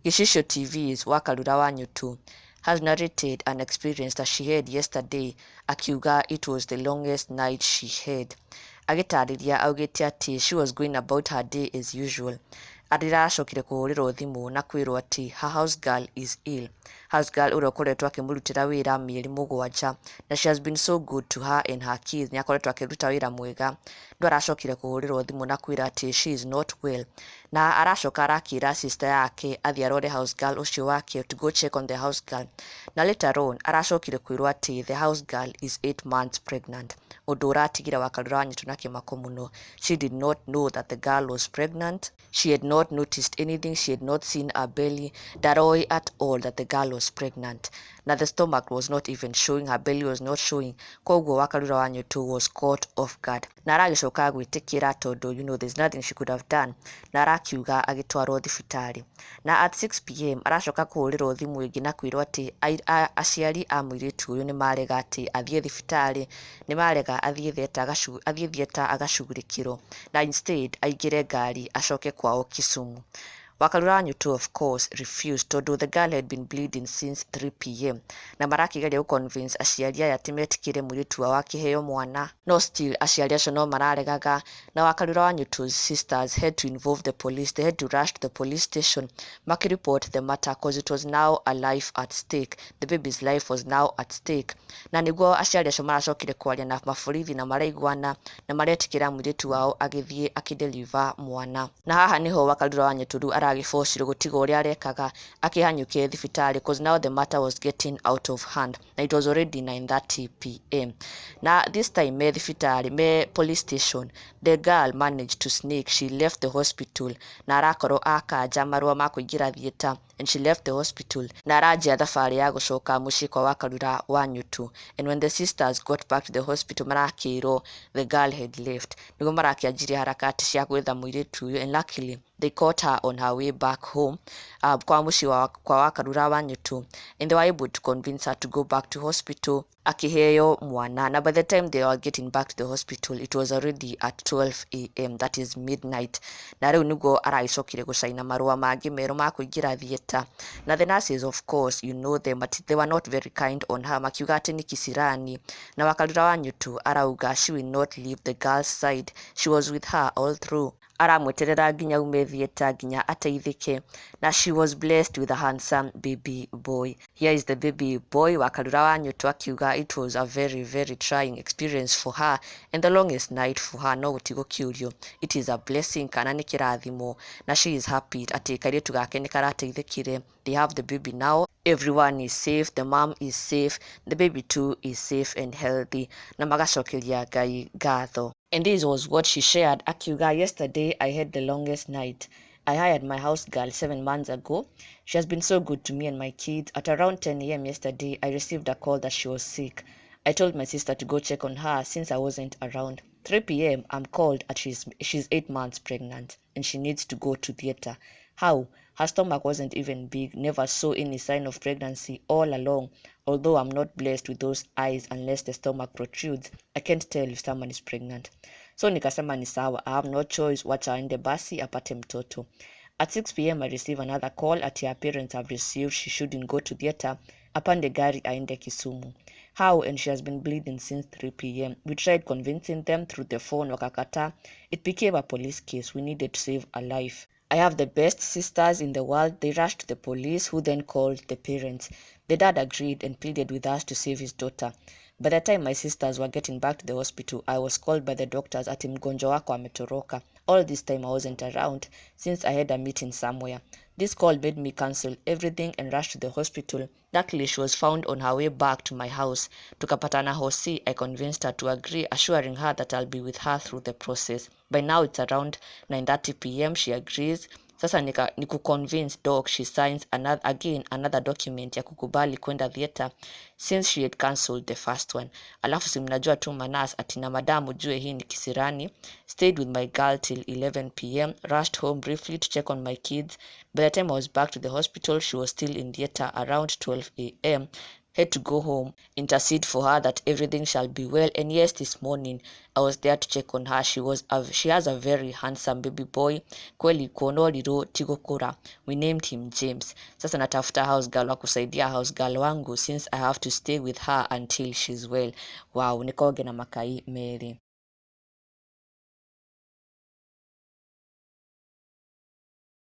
Gicicio TV's Wakarura wa Nyutu has narrated an experience that she had yesterday, akiuga it was the longest night she had. Agĩtarĩria augĩte atĩ she was going about her day as usual rĩrĩa aracokire kũhũrĩrwo thimũ na kwĩrwo atĩ her house girl is ill. House girl ũrĩa ũkoretwo akĩmũrutĩra wĩra mĩeri 7, na she has been so good to her and her kids, nĩ akoretwo akĩruta wĩra mwega, no aracokire kũhũrĩrwo thimũ na kwĩra atĩ she is not well, na aracoka arakĩra sister yake athiĩ arore house girl ũcio wake, to go check on the house girl. Na later on aracokire kwĩrwo atĩ the house girl is 8 months pregnant, ũndũ ũratigire Wakarura wa Nyutu na kĩmako mũno. She did not know that the girl was pregnant. She had not noticed anything. She had not seen her belly. Ndaroĩ at all that the girl was pregnant, na the stomach was not even showing, her belly was not showing. Koguo Wakarura wa Nyutu was caught off guard, na aragĩcoka gwĩtĩkĩra tondũ there's nothing she could have done, na arakiuga agĩtwarwo thibitarĩ. Na at 6 p.m. aracoka kũhũrĩrwo thimũ ĩngĩ na kwĩrwo atĩ aciari a mũirĩtu ũyũ nĩ marega atĩ athiĩ thibitarĩ, nĩ marega athiĩ theatre agacugurĩkĩrwo, na instead aingĩre ngari acoke kwao Kisumu. Wakarura wa Nyutu of course refused, tondũ the girl had been bleeding since 3 p.m., na marakĩgeria gũconvince aciari aya atĩ metĩkĩre mũirĩtu wao akĩheo mwana, no still aciari acio no mararegaga. Na Wakarura wa Nyutu's sisters had to involve the police. They had to rush to the police station makireport the matter, cause it was now a life at stake. The baby's life was now at stake. Na nĩguo aciari acio maracokire kwaria na maborithi na maraiguana na maretĩkĩra mũirĩtu wao agĩthiĩ akĩdeliver mwana. Na haha nĩho Wakarura wa Nyutu rĩu aragĩbocirwo gũtiga ũrĩa arekaga akĩhanyũkie thibitarĩ, cause now the matter was getting out of hand, na it was already 9:30 p.m. Na this time me thibitarĩ, me police station, the girl managed to sneak. She left the hospital na arakorwo akanja marũa ma kũingĩra theatre, and she left the hospital na aranjia thabarĩ ya gũcoka mũciĩ kwa Wakarura wa Nyutu. And when the sisters got back to the hospital, marakĩrwo the girl had left. Nĩguo marakĩanjirie harakati cia gwetha mũirĩtu ũyũ, and luckily they caught her on her way back home, kwa mũciĩ kwa Wakarura wa Nyutu, and they were able to convince her to go back to hospital akĩheo mwana. Na by the time they were getting back to the hospital, it was already at 12 a.m., that is midnight. Na rĩu nĩguo aragĩcokire gũcaina marũa mangĩ merũ ma kũingĩra theatre. Na the nurses, of course you know them, but they were not very kind on her, makiuga atĩ nĩ kisirani. Na Wakarura wa Nyutu arauga she will not leave the girl's side. She was with her all through, aramweterera nginya ume theatre, nginya ateithĩke. Na she was blessed with a handsome baby boy. Here is the baby boy. Wakarura wa Nyutu akiuga it was a very, very trying experience for her and the longest night for her, no gũtigũkĩũrio it is a blessing kana nĩ kĩrathimo, na she is happy atĩ kairĩtu gake nĩ karateithĩkire. They have the baby now. Everyone is safe. The mom is safe, the baby too is safe and healthy, na magacokeria Ngai ngatho. And this was what she shared, akiuga, "Yesterday I had the longest night. I hired my house girl 7 months ago. She has been so good to me and my kids. At around 10 a.m. yesterday, I received a call that she was sick. I told my sister to go check on her since I wasn't around. 3 p.m. I'm called at she's 8 months pregnant and she needs to go to theater. How? Her stomach wasn't even big, never saw any sign of pregnancy all along. Although I'm not blessed with those eyes, unless the stomach protrudes, I can't tell if someone is pregnant. So nikasema ni sawa, I have no choice, wacha aende basi apate mtoto. At 6 p.m. I receive another call at her parents have received she shouldn't go to theater, apande gari aende Kisumu. How? And she has been bleeding since 3 p.m. We tried convincing them through the phone, wakakataa. It became a police case. We needed to save a life. I have the best sisters in the world. They rushed to the police, who then called the parents. The dad agreed and pleaded with us to save his daughter. By the time my sisters were getting back to the hospital, I was called by the doctors ati mgonjwa wako ametoroka. All this time I wasn't around since I had a meeting somewhere. This call made me cancel everything and rush to the hospital. Luckily, she was found on her way back to my house. Tukapatana hosi. I convinced her to agree, assuring her that I'll be with her through the process. By now it's around 9:30 p.m. She agrees. Sasa ni kuconvince doc, she signs another, again another document ya kukubali kwenda theatre since she had cancelled the first one. Alafu si mnajua tu manurse ati na madam ujue hii ni kisirani. Stayed with my girl till 11 p.m. Rushed home briefly to check on my kids. By the time I was back to the hospital, she was still in theatre around 12 a.m. Had to go home, intercede for her that everything shall be well. And yes, this morning I was there to check on her. She has a very handsome baby boy. Kweli kuona ũrirũ ti gũkũra. We named him James. Sasa natafuta house girl wa kusaidia house girl wangu since I have to stay with her until she's well. Wow, nĩ konge na makai merĩ.